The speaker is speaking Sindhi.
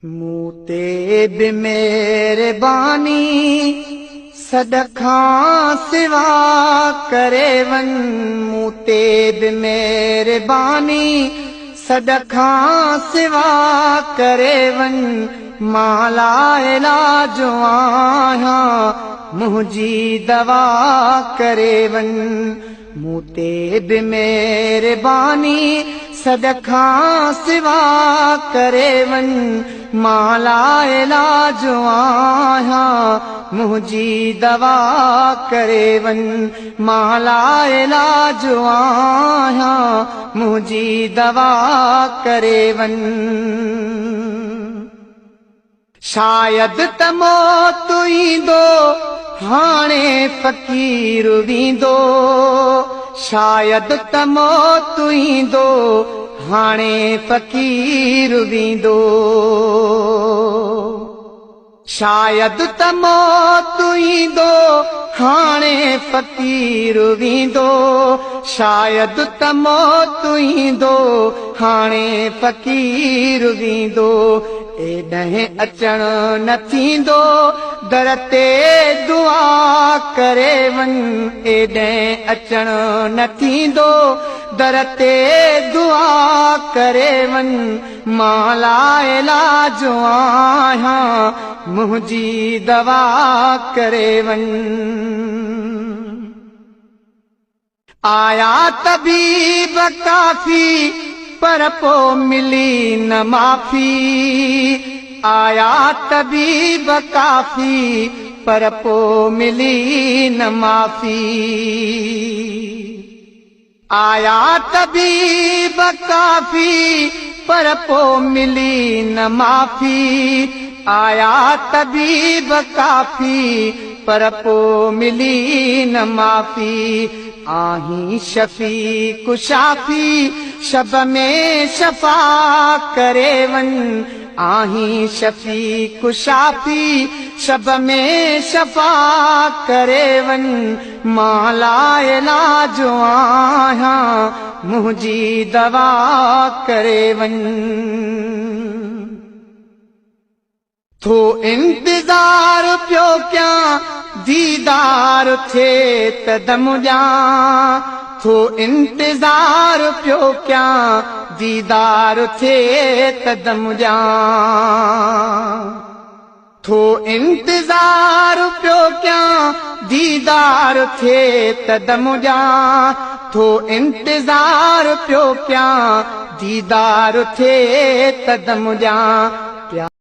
مون تي به مهرباني سڏ کان سوا ڪري وڃ مون تي به مهرباني سڏ کان سوا ڪري وڃ مان لاعلاج آهيان منهنجي دوا ڪري وڃ مون تي به مهرباني سڏ کان سوا ڪري وڃ مان لاعلاج آهيان منهنجي دوا ڪري وڃ مان لاعلاج آهيان منهنجي دوا ڪري وڃ. شايد ته موت ايندو هاڻي فقير ويندو شايد ته موت ايندو هاڻي فقير ويندو شايد ته موت ايندو هاڻي فقير ويندو شايد ته موت ايندو هاڻي فقير ويندو ايڏهن اچڻ نه ٿيندو در تي دعا ڪري وڃ ايڏهن اچڻ نه ٿيندو در تي دعا ڪري وڃ مان لاعلاج آهيان منهنجي دوا ڪري وڃ. آيا طبيب ڪافي پر پو ملي نه معافي آيا طبيب ڪافي پر پو ملي نه معافي آيا طبيب ڪافي پر پو ملي نه معافي آيا طبيب ڪافي پر پو ملي نه معافي آهين شفيق شافي شب ۾ شفا ڪري وڃ آهين شفيق شافي شب ۾ شفا ڪري وڃ مان لاعلاج آهيان منهنجي دوا ڪري وڃ. ٿو انتظار پيو ڪيان ديدار ٿئي ته دم ڏيان ٿو انتظار پيو ڪيان ديدار ٿئي ته دم ڏيان ٿو انتظار پيو ڪيان ديدار ٿئي ته دم ڏيان ٿو انتظار پيو ڪيان ديدار ٿئي ته دم ڏيان.